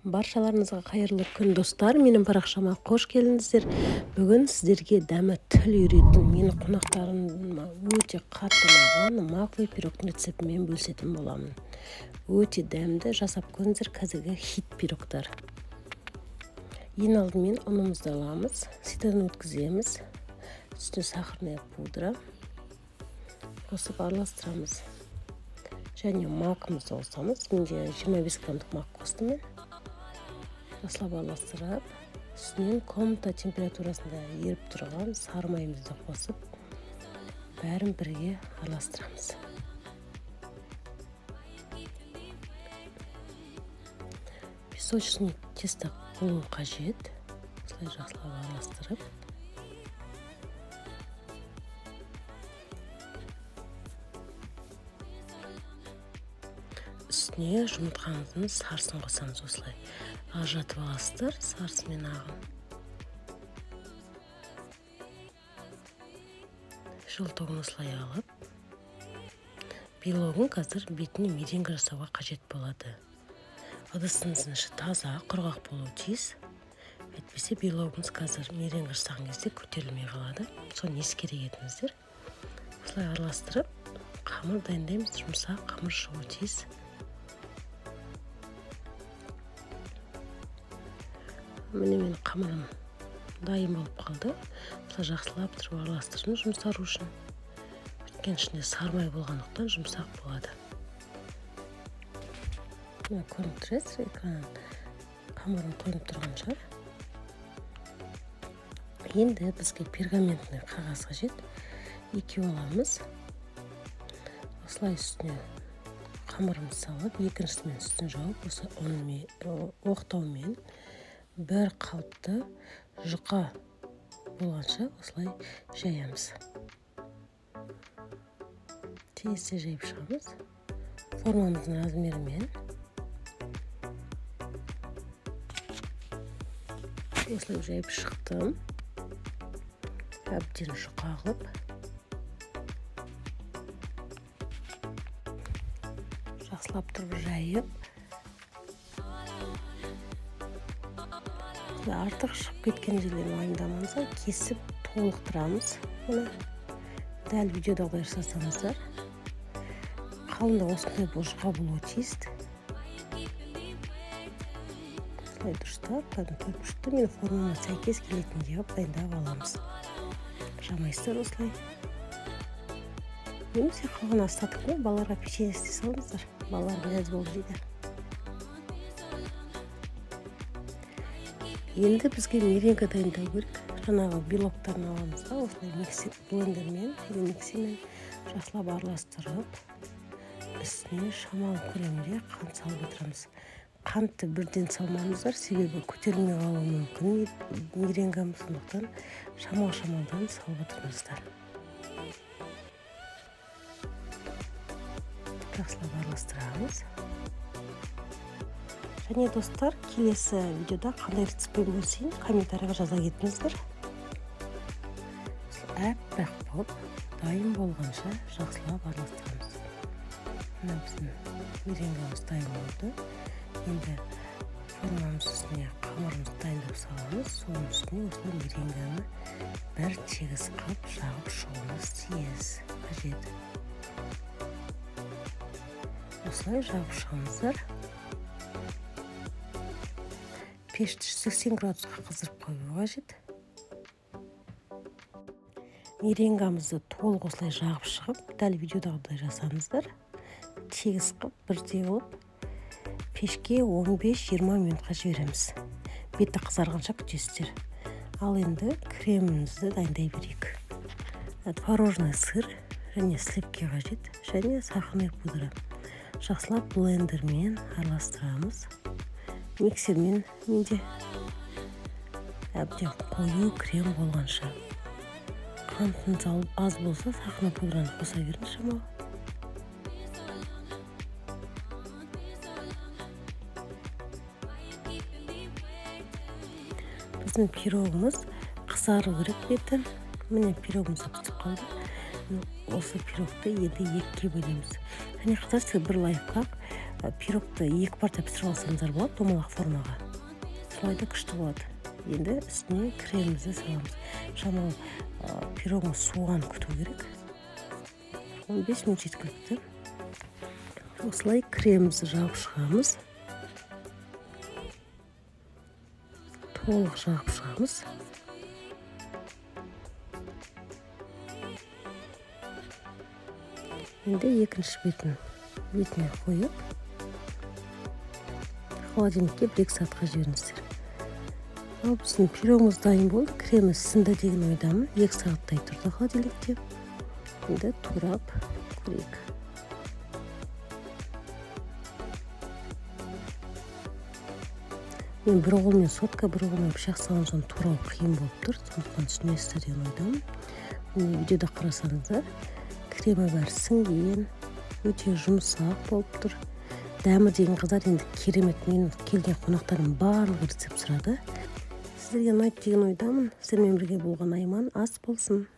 Баршаларыңызға қайырлы күн, достар! Менің парақшама қош келдіңіздер. Бүгін сіздерге дәмі тіл үйіретін, менің қонақтарыма өте қатты ұнаған маковый пирогтың рецептімен бөлісетін боламын. Өте дәмді, жасап көріңіздер, қазіргі хит пирогтар. Ең алдымен ұнымызды аламыз, ситодан өткіземіз, үстіне сахарная пудра қосып араластырамыз және макымызды қосамыз. Менде 25 граммдық мак қостым мен. Жақсылап араластырып, үстінен комната температурасында еріп тұрған сары майымызды қосып, бәрін бірге араластырамыз. Песочный тесто болу қажет. Осылай жақсылап араластырып, үстіне жұмыртқамыздың сарысын қосамыз. Осылай ажыратып аласыздар сарысы мен ағын. Желтогын осылай алып, белогын қазір бетіне меренга жасауға қажет болады. Ыдысыңыздың іші таза, құрғақ болуы тиіс, әйтпесе белогымыз қазір меренга жасаған кезде көтерілмей қалады, соны ескере кетіңіздер. Осылай араластырып, қамыр дайындаймыз. Жұмсақ қамыр шығуы тиіс. Міне, менің қамырым дайын болып қалды. Осылай жақсылап тұрып араластырдым жұмсару үшін, өйткені ішінде сары май болғандықтан жұмсақ болады. Мына көрініп тұрасыз, экраннан қамырым көрініп тұрған шығар. Енді бізге пергаментный қағаз қажет, екеу аламыз. Осылай үстіне қамырымызды салып, екіншісімен үстін жауып, осы ұнмен, оқтаумен бір қалыпты жұқа болғанша осылай жаямыз. Тез жайып шығамыз формамыздың размерімен. Осылай жайып шықтым, әбден жұқа қылып. Жақсылап тұрып жайып, артық шығып кеткен жерлерін уайымдамаңыздар, кесіп толықтырамыз. Міне, дәл видеодағыдай жасасаңыздар, қалыңдығы осындай жұқа болуы тиіс. Осылай дұрыстап, кәдімгі төртбұрышты, менің формама сәйкес келетіндей қылып дайындап аламыз. Жамайсыздар осылай немесе қалған остаткіні балаларға печенье істей салыңыздар, балалар мәз болып жейді. Енді бізге меренга дайындау керек. Жаңағы белоктарын аламыз да, осылай миксер, блендермен или миксермен жақсылап араластырып, үстіне шамалы көлемде қант салып отырамыз. Қантты бірден салмаңыздар, себебі көтерілмей қалуы мүмкін меренгамыз, сондықтан шамал шамалдан салып отырыңыздар. Жақсылап араластырамыз. Және, достар, келесі видеода қандай рецептпен бөлісейін, комментарийға жаза кетіңіздер. Әппақ болып дайын болғанша жақсылап араластырамыз. Мына біздің меренгамыз дайын болды. Енді формамыз үстіне қамырымызды дайындап саламыз, соның үстіне осылай меренганы бір тегіс қылып жағып шығуымыз тиіс, қажет. Осылай жағып шығыңыздар. Пешті 180 градусқа қыздырып қою қажет. Меренгамызды толық осылай жағып шығып, дәл видеодағыдай жасаңыздар, тегіс қылып, бірдей қылып, пешке 15-20 минутқа жібереміз. Беті қызарғанша күтесіздер. Ал енді кремімізді дайындай берейік. Творожный сыр және сливки қажет және сахарная пудра. Жақсылап блендермен араластырамыз, миксермен менде, әбден қою крем болғанша. Қантыңыз аз болса, сахарный пудраны қоса беріңіз шамалы. Біздің пирогымыз қызару керек беті. Міне, пирогымыз пісіп қалды. Осы пирогты енді екіге бөлеміз. Және, қыздар, сізге бір лайфхак. Пирогты екі партия пісіріп алсаңыздар болады домалақ формаға. Солай да күшті болады. Енді үстіне кремімізді саламыз. Шамалы пирогымыз суығанын күту керек. 15 минут жеткілікті. Осылай кремімізді жағып шығамыз. Толық жағып шығамыз. Енді екінші бетін бетіне қойып, холодильникке 1-2 сағатқа жіберіңіздер. Ал біздің пирогымыз дайын болды. Кремі сіңді деген ойдамын. 2 сағаттай тұрды холодильникте. Енді турап көрейік. Мен бір қолмен сотка, бір қолмен пышақ салған соң турау қиын болып тұр. Сондықтан түсінесіздер деген ойдамын. Міне, видеода қарасаңыздар, кремі бәрі сіңген, өте жұмсақ болып тұр. Дәмі деген, қыздар, енді керемет. Менің келген қонақтарым барлығы рецепт сұрады. Сіздерге ұнайды деген ойдамын. Сіздермен бірге болған Айман. Ас болсын.